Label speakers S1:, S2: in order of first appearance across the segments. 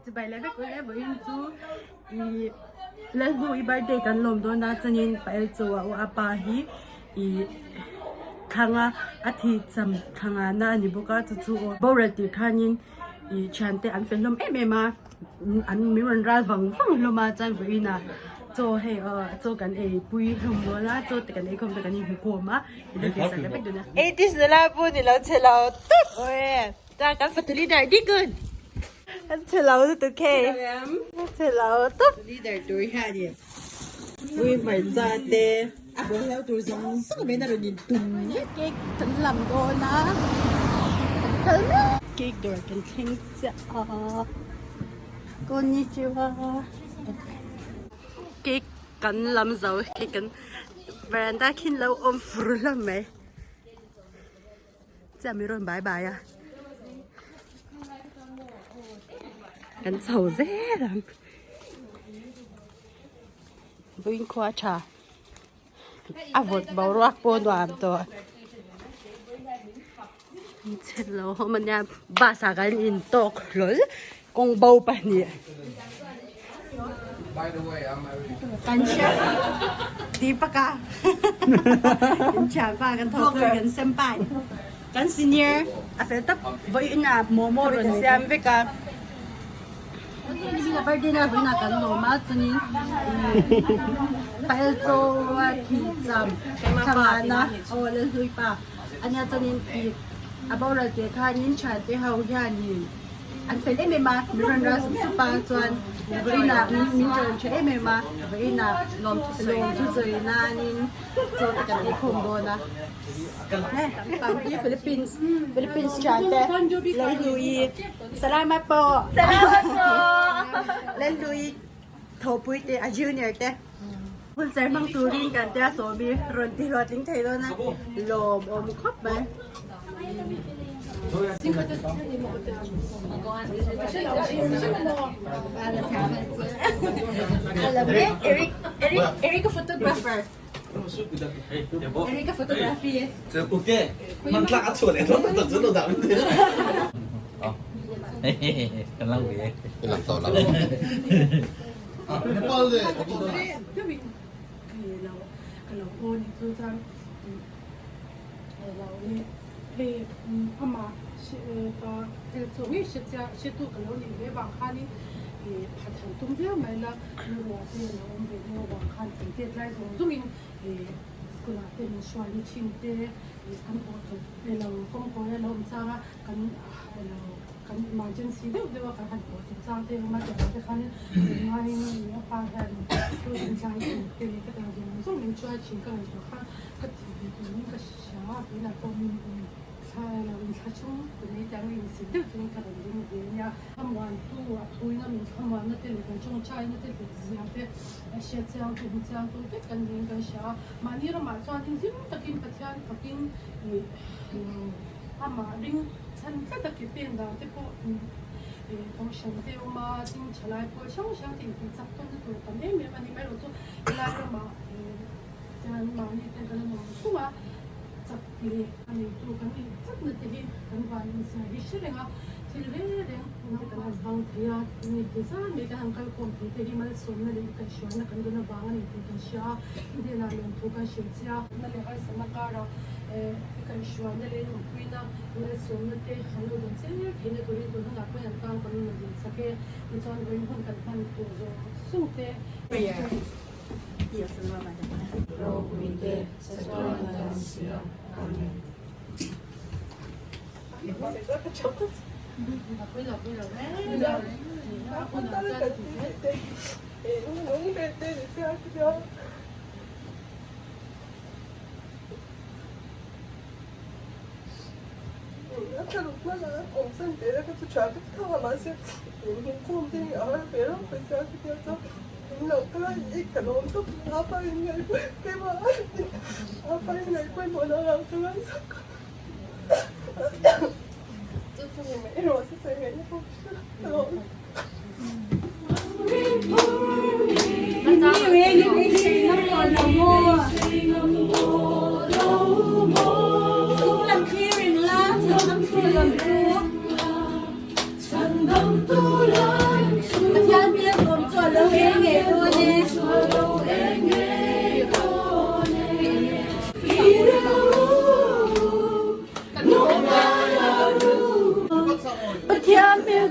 S1: Chibai leh vek ule vawiin chu ih Lalhnu i birthday kan lawm dawn a chuanin Pael chu a u a pa hi ih thlanga a thih cham thlanga na a ni bawk a chu chu aw boral tih khanin ih thiante an fel hlawm em em a an min rawn ral vang vang hlawm a chuan vawiin ah chaw hei aw chaw kan ei pui hlawm dawn a chaw te kan ei khawm te kan inhmukhawm a Eighties nula pawh ni lo chhe lo tawp aw Ta kan fatu leader dikun. Kan chhe lo lutuk hei. Kan chhe lo tawp. Leader tur hian i ui hmarcha te a bawl lo tur zawng zawng mai na rawn in tum vek. Cake kan lam dawn a kan kal mek. Cake dawr kan thleng chiah a konnichiwa. Cake kan lam zo cake kan veranda khin lo awm fur hlawm mai. Chiah mi rawn bai bai a kan chho zel ang vawiin khua a tha a vawt boruak pawh nuam tawh chhe lo awm ania bus ah kan in tawk hlawl kawng bo pahnih. Kan chef Deepaka kan thianpa kan thawkpui kan senpai kan senior a fel tawp vawiin ah momo rawn siam vek a birthday na vawiin ah kan lawm a chuanin Pael chaw a thih cham thlangan a aw Lalhlui pa ania chuanin ih a boral teh khanin thiante ho hianin. An fel em em a, min rawn ral sup sup a, chuan vawiinah min min rawn tha em em a, vawiinah lawmthu sawi nanin chaw te kan ei khawm dawn a. Pangti Philippines Philippines thian te Lalhlui Salamat po Salamat po Lalhlui thawhpui te a junior te hun ser hmang turin kan tia sawmi rawn ti hlawhtling thei dawn a lawmawm khawp mai. Eric Eric Eric a photographer Eric a photography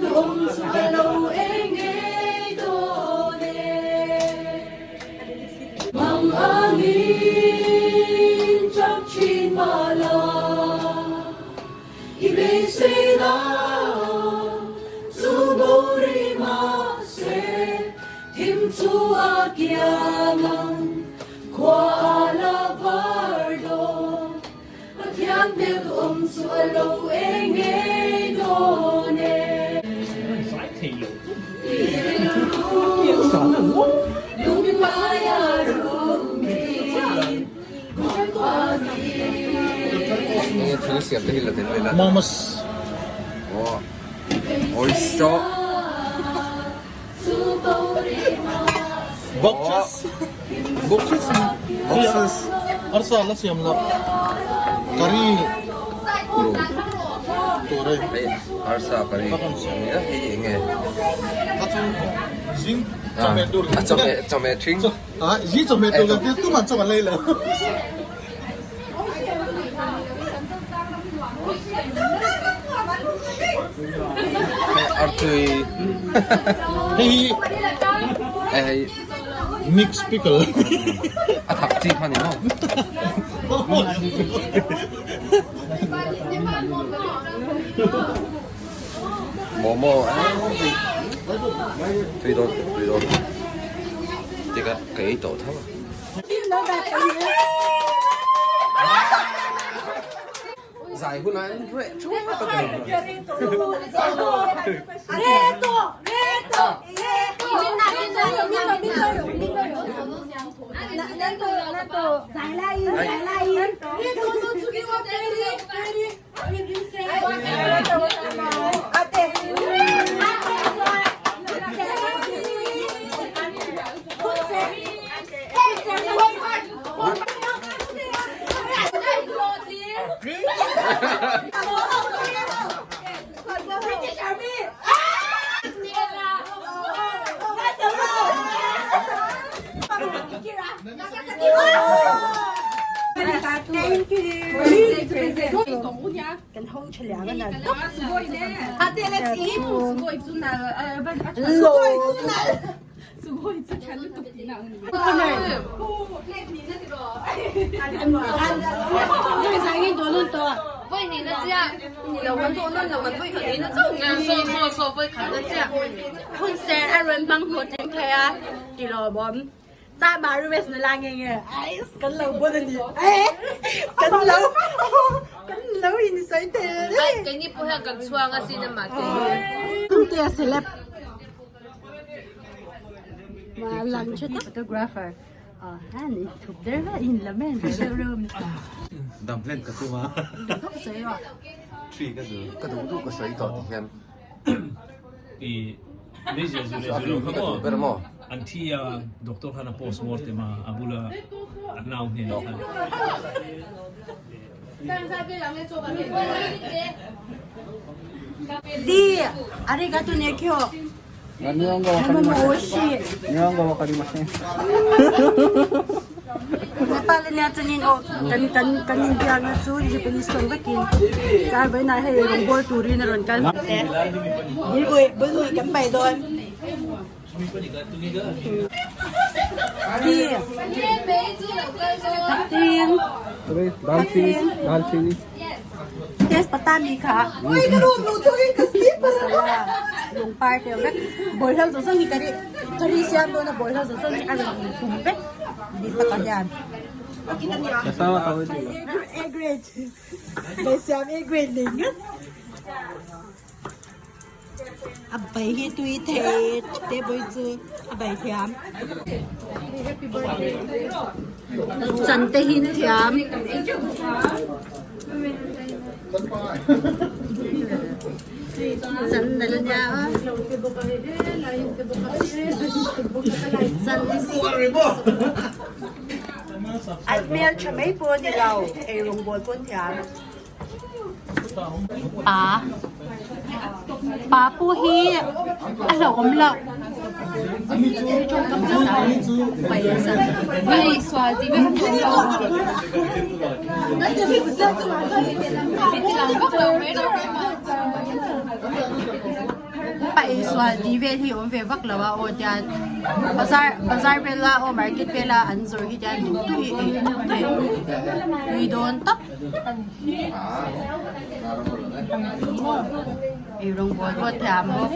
S1: duhawm chu a lo eng ngei dawn e. Mang angin chak thin mah la, i beisei la chu bori mah se, thim chu a kiang ang khua a la var dawn. Pathian hmel duhawm chu a lo eng ngei dawn e. I rilru lunglai a rum thin
S2: Momos. Boxes. Boxes. Boxes. Arsa la siam la. Curry. Tur hei.
S3: Arsa curry. Hei enge.
S2: Ka chu zing chawhmeh tur.
S3: A chawhmeh chawhmeh thing.
S2: Ah zing chawhmeh tur kan tia tuman chaw kan lei lo.
S3: Artui.
S2: Hei hi.
S3: Hei.
S2: Mix pickle.
S3: A thak chi kha ni maw? Momo tui dawn tui dawn. Tikah ka ei tawh tho a. Zai hunah hian reh thuak a ka ni.
S1: Hunser a rawn hmang hlawhtling thei a ti lawmawm. Cha ma request na la nge nge ais kan lo bon ani kan lo kan lo in sai te
S4: Ai keini pawh hian kan chhuang a sin amah te
S1: Tumte a celeb ma lang che photographer ah han in thup der va in la men ve reuh reuh
S5: Dam hlen ka tum a.
S1: Duh sawi rawh.
S3: Tree ka duh ka duh duh ka sawi tawh ti hian.
S6: I meizial zu leh zu lo kha maw an thi a doctor khan a post mortem a a bula a nau hnenah khan.
S1: Di arigato ne kyo. Nepal nia chuanin aw kan kan kan inbiakna chu Japanese tawng vekin car vawiinah hei rawngbawl turin a rawn kal te bul ui bul ui kan pai dawn ti Test pata mi kha masala lungpar te vek bawlhlo zawng zawng hi ka ri ka ri siam dawn a bawlhlo zawng zawng hi a rawn in hum vek dik takah hian A grade bai siam A grade nei ngat a bai hi tui thei te bawi chu a bai thiam chan te hin thiam. Chan na la nia a chan an hmel tha mai pawh a ni lo eirawng bawl pawh an thiam. Pa pa pawh hi a hlauhawm loh A ei sual tih vel hi awm ve vak lo a aw tian bazar bazar vela aw market vela an zawrh hi tian duh duh hi ei tawp thei tui dawn tawp ei rawng bawl pawh thiam bawk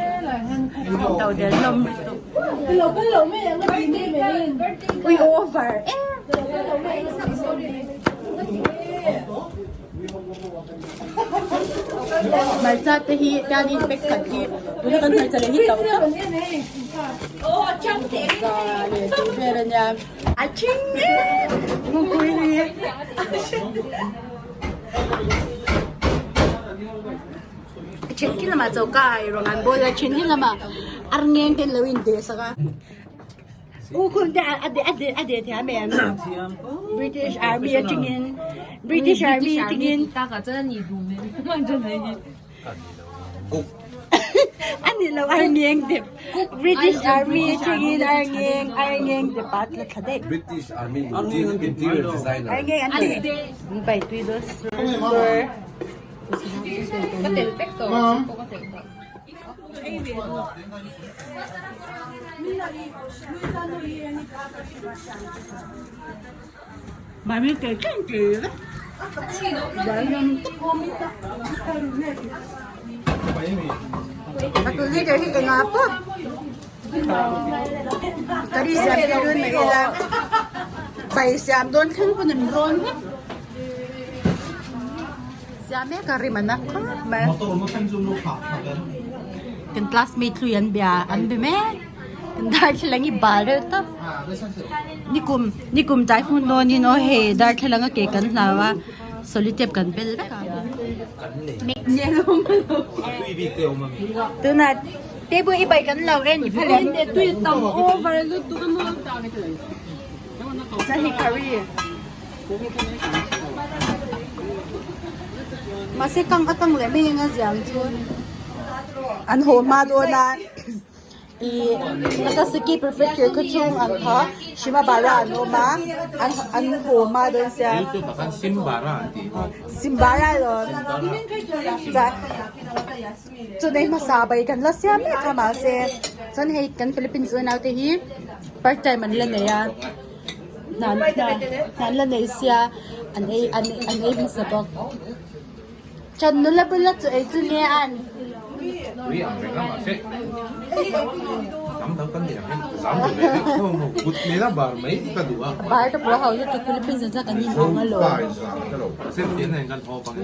S1: to del hlawm lutuk ui over em. Hmarcha te hi tianin pack khat hi tuna kan hmarcha leh hi to tak za leh tih vel ania a thing em mupui hi a then khi lamah choka ah erawh an bawl a then hi lamah arngeng te an lo indeh sak a. U khum te a de a de a de thiam em? British Army atangin British Army atangin ani lo arngeng dep British Army atangin arngeng arngeng dep a tla thla daih.
S5: British Army interior designer.
S1: Arngeng an ti. Bai tui daw sur sur.
S4: Ka tel vek tawh. Ka tel tawh.
S1: Mami ke chen ke le. A tu leader hi enga pawh curry siam te dawn mai ila bai siam dawn thleng pawn an rawn vek. Siam mek a rim a na khawp mai. Kan classmate hlui an bia an be mek kan darthlalang hi bal reuh tawp nikum nikum tlai hun dawn in aw hei darthlalang a ke kan hlau a solitape kan bel vek a tunah table i bai kan lo en i phal em chuan hei curry. Mahse kang a kang leh mai anga ziang chu an haw hma dawn a ih Nagasaki prefecture khaw chhung ang kha Shimabara an awm a an an haw hma dawn sia Simbara alawm chuan chawhmeh hmasa bai kan la siam mek a mahse chuan hei kan Philippines unau te hi part time an la nei a. Hnan hnan la nei sia an ei an an ei hmasa bawk. Chan nula bula chu ei chu nge an?
S5: Tui ang reng a mahse hnam dang kan nih ang hian zam duh ve deuh tho maw kut nena bar mai ka duh a.
S1: Bar te pawh ho lutuk Philippines an chuan kan in ang alawm.
S5: Bar zam ka lo mahse fian hian kan haw bang e.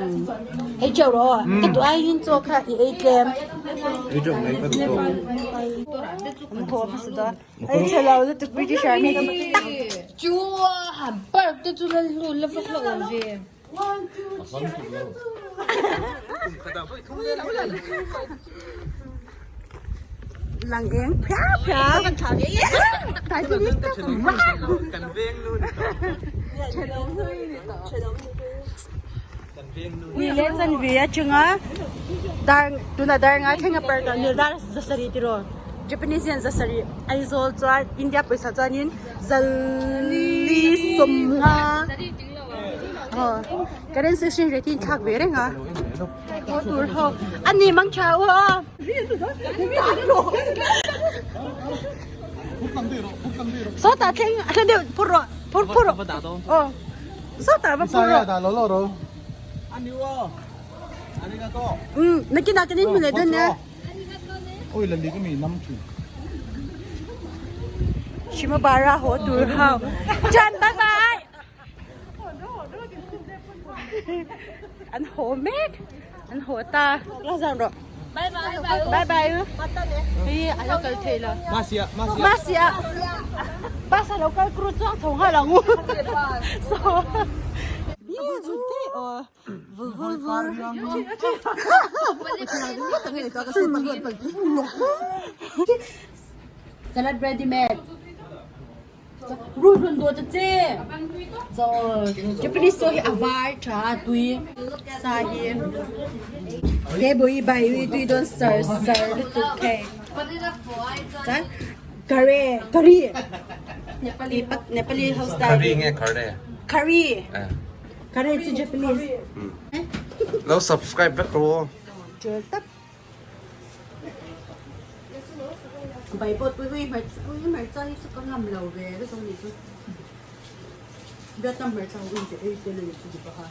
S1: Ei teuh rawh aw ka duh aiin chaw kha i ei tlem.
S5: Ei teuh mai ka duh tawk.
S1: An haw hmasa dawn. Ei chhe lo lutuk British Army dik tak.
S4: Chu a han park te chu la hnu la vak la awm ve.
S1: Lang eng phia phia. Tai chu dik tak
S5: Kan veng nu ni tawh.
S1: Ni leh chanve atanga dar tuna dar ngai thleng a park ah nil dar zasarih tiraw Japanese hian zasarih Aizawl chuan India pawisa chuanin zali sawmnga aw currency exchange rate hi a inthlak ve reng a haw tur ho a ni mang tha u aw. Sawtah thleng a thleng deuh phur rawh phur phur rawh aw. Sawtah va phur rawh. Umm nakinah kan inhmu leh dawn nia. Shimabara haw tur hau. Chuan bye bye. An haw mek. An haw ta. La zan rawh.
S4: Bye bye.
S1: Bye bye. Hei a lo kal thei lo. Masia. Bus a lo kal kru chuang chho nghal ang u. So. Vul vul vul. Salad ready made. Rut run dawt a che. Zo Japanese saw hi a var tha a tui sa hi. He boi bai ui tui dawn sar sar lutuk hei. Chuan curry curry Nepali Nepali house style.
S5: Curry nge curry?
S1: Curry. Curry chu Japanese.
S5: Lo subscribe vek rawh.
S1: Ṭul tap. Bai pawh tui ui hmarcha ui hmarcha hi chu ka ngam lo ve vek ang nih chu. Vietnam hmarcha ho in te ei tel a nih chu ti bawk a.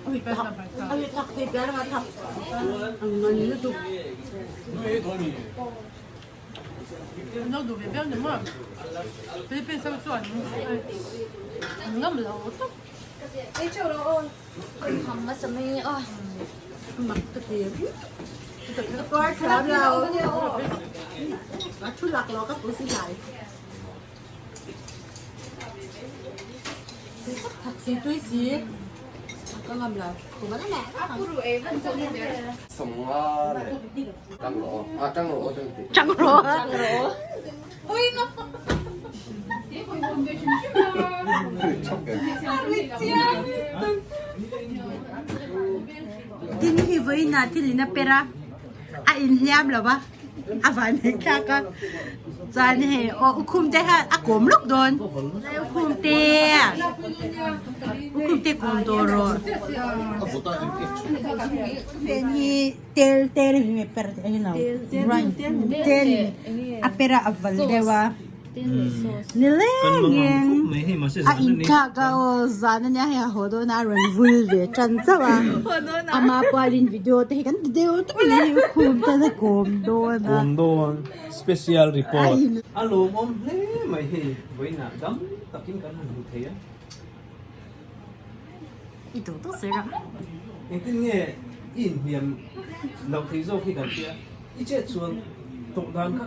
S1: Ui thak ui thak thei piah lamah thak ang ngan lutuk.
S4: An lo duh ve viau ni maw? Philippines ho chuan an ngam lo tawp.
S1: Mak ka ti. Ka tuar thiam lo. A thu lak lo ka pu si lai. Thak si tui si. Ka ngam lo.
S3: Sawmnga leh tang rawh aw. Ah tang rawh aw tang tih.
S1: Tang rawh. Tin hi vawiin ah thil in a per a, a inhliam lo va, a van hek thlak a, chuan hei aw ukhum te kha a kawm lawk dawn, ukhum te ukhum te kawm tawh rawh. Fan hi tel tel in nge per a ni lo tel in a per a a val deuh a nilengin a inthlak a aw zan ania hei a haw dawn a a rawn vul ve tan chauh a ama pualin video te hi kan ti deuh tawp in hei khum tan a kawm dawn a
S6: kawm dawn special report a lawmawm hle mai hei vawiinah dam takin kan han hmu thei a.
S1: I duh duh zel ang.
S6: Engtin nge i inhniam loh thei zawk hi kan tia, i chet chuan tawh dan kha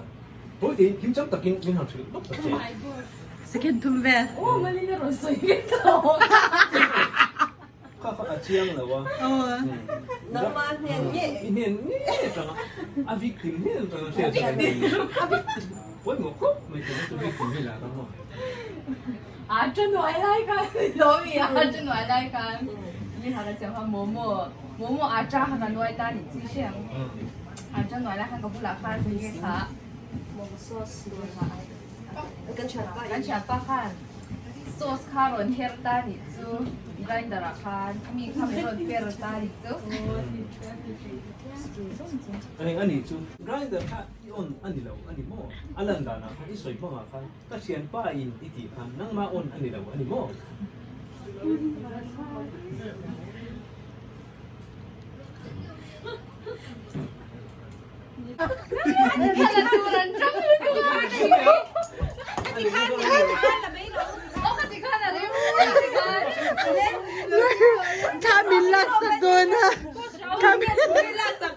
S6: tawi teiin kim chang takin min han hrilh lawk ta che.
S1: Second thum vel.
S4: Aw malin a rawn sawi ve tawh.
S6: Kha kha a chiang lo a.
S1: Aw.
S7: Nangma hnen nge.
S6: I hnen nge atanga a victim hnen atanga hriat chu kan ni.
S1: A victim.
S6: Pawimawh khawp mai tuna chu victim hi la ka maw.
S7: A chanuai lai khan lo mi a chanuai lai khan mi ha ka siam kha momo momo a cha kha ka nuai ta ni chi hriang a chanuai lai khan ka bulah khan nge kha momo sauce kan thian pa khan sauce kha rawn her ta ni chu grinder ah khan mi kha min rawn per ta ni chu
S6: Eng a nih chu grinder kha i on a ni lo a ni maw a lan danah khan i sawi hmangah khan Ka thianpa in i tih khan nangmah awn a ni lo a ni maw?
S1: Thla min laksak dawn a Thla min laksak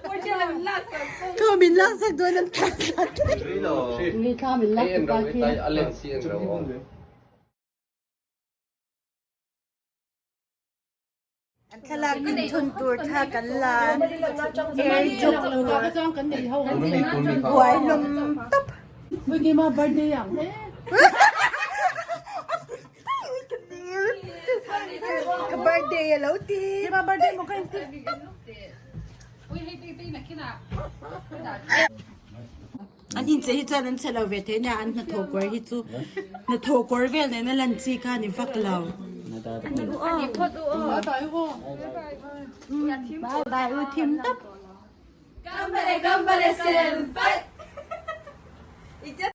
S1: dawn an thla thla min laksak dawn An thlalak inthun tur thla kan la air chuk tur buai hlawm tawp. Ka birthday a lo ti. An inchei hi chuan an chhe lo ve thei nia an hnathawh kawr hi chu hnathawh kawr vel nena lan chi kha a ni vak lo. Bye bye u thim tawp.